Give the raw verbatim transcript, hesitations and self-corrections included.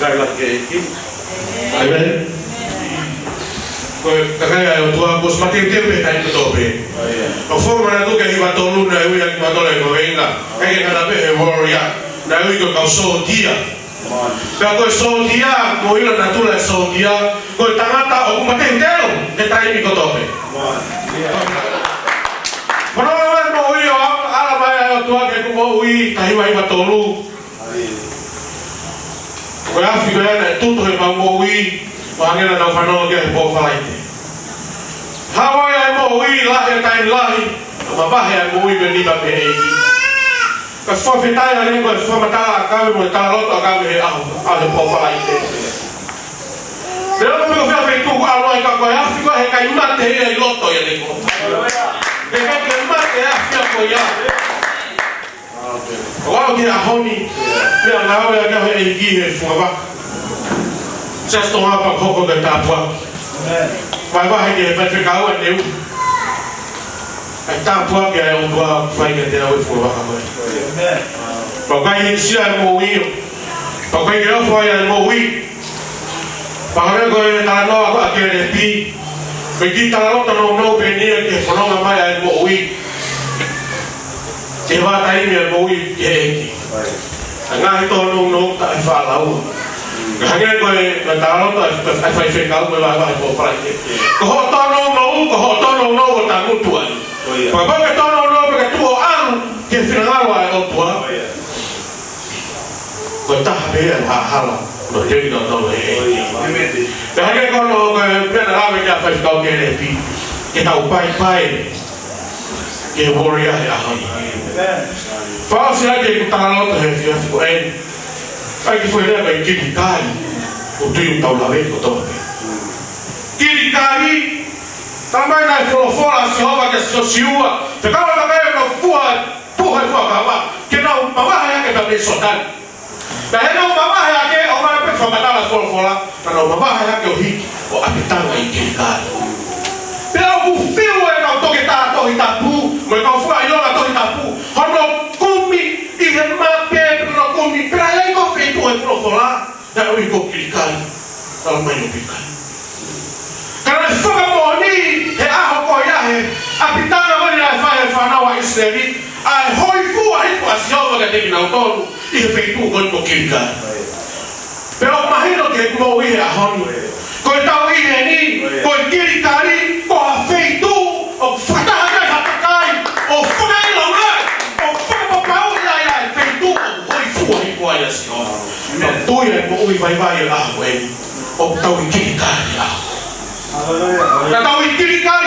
Kāinga ki he ʻEiki. ʻĒmeni. Ko e kakai ʻa e ʻOtua, kuo ʻosi mateuteu pē taimi kotoa pē. ʻOku ou fakamanatu ki he hiva tolu naʻe ui ʻaki kimautolu ʻe he kaveinga, ʻikai ke ngata pē he warrior, naʻe ui ko e kau sōtia. Pea ko e sōtia, mou ʻilo e natula e sōtia, ko e tangata ʻoku mateuteu he taimi kotoa pē. Fanongo mai, moʻui ʻo ala mai ʻa e ʻOtua ki heʻeku moʻui, taha hiva hiva tolu. Ko e afi ko ia naʻe tutu heʻemau moʻui, ʻo hangē naʻa nau fanongo ki ai he pō Falaite. Haʻu ai ʻa e moʻui, lahi e taimi lahi, ʻo mavahe ʻa e moʻui pē ni pea pehē ʻEiki. Ka fakafetaʻi ange ko e fakamatala ʻakau mo e talaloto ʻakau he ʻaho, ʻaho he pō Falaite. Pea ʻoku ʻikai ko ha feituʻu ʻalu ai ka ko e afi ko ē he ʻikai mate ia ʻi loto ia ʻiate koe. He ʻikai ke mate e afi ko ia. ʻO aʻu ki he ʻaho ni, pea ngāue ʻaki au ʻe he ʻEiki he funga vaka. Siasi Tonga pea hoko ko e tāpuaki. Vahevahe ki he faifekau ʻa Neu. ʻA e tāpuaki ʻa e ʻOtua ʻoku fai kiate au he funga vaka ko ē. Pea ʻikai hīkisia e moʻui. Pea ʻikai ke ofo ai ʻa e moʻui. Pea hangē ko e talanoa ko ē ʻa Kelepi. Ko e kiʻi talaloto nounou pē eni ia ki he fononga mai ʻa e moʻui. Ke vātaimi ʻa e moʻui ki he ʻEiki. ʻA e ngaahi tōnounou taʻefaʻalaua. Ka hangē ko e, ko e talaloto ʻa e, ʻa e faifekau mo e vahevahe pō Falaite. Ko hoʻo tōnounou, ko hoʻo tōnounou ʻo tangutu ai. Kapau ʻoku ke tōnounou pea ke tuʻu ʻo ʻalu ki he finangalo ʻa e ʻOtua. Ko e taha pē ia ʻa e hala, ʻo teu ʻi he ʻOtua ē. Pea hangē ko hono, ko e meʻa naʻe lave ki ai ʻa e faifekau Kelepi. Ke tau paipai. Ke warrior he ʻaho ni. Fakaʻosi ʻaki ʻeku talaloto he efiafi ko eni. ʻAi ke fai lea mai kilikali. ʻOku tui ʻoku tau lave kotoa pē. Kilikali. Talamai naʻe folofola ʻa Sihova kia Siosiua. Fekau ʻa e kakai ʻo nau fua, tuʻu he fuakava. Ke nau mavahe hake pea mei Soatani. Pea ʻi heʻenau mavahe hake, ʻomai pē fakamatala folofola, naʻa nau mavahe hake ʻo hiki, ʻo ʻapitanga ʻi Kilikali. Pea ʻoku fiu ʻenau toketā Tohi Tapu, mo e kau fakaʻilonga Tohi Tapu, hono kumi ʻi he mape, hono kumi, pea ʻi ai ko e feituʻu he folofola, naʻe ui ko Kilikali, talamai ʻo Kilikali. Ka naʻe fakamoʻoni he ʻaho ko ia he ʻapitanga ko eni naʻe fai ʻe he fānau ʻa ʻIsileli, ʻa e hōifua hifo ʻa Sihova kiate kinautolu ʻi he feituʻu ko eni ko Kilikali. Pea ʻoku mahino ki heʻeku moʻui he ʻaho ni. Ko e tau ʻi heni, ko e Kilikali, ko ha feituʻu ʻoku fakataha ai ha kakai, ʻo fakaʻilonga ai, ʻo fakapapauʻi ai ʻa e feituʻu ʻoku hōifua hifo ai ʻa Sihova. Pea tui ʻa e moʻui vaivai he ʻaho ko eni. ʻOku tau ʻi Kilikali ʻaho. Ka tau ʻi Kilikali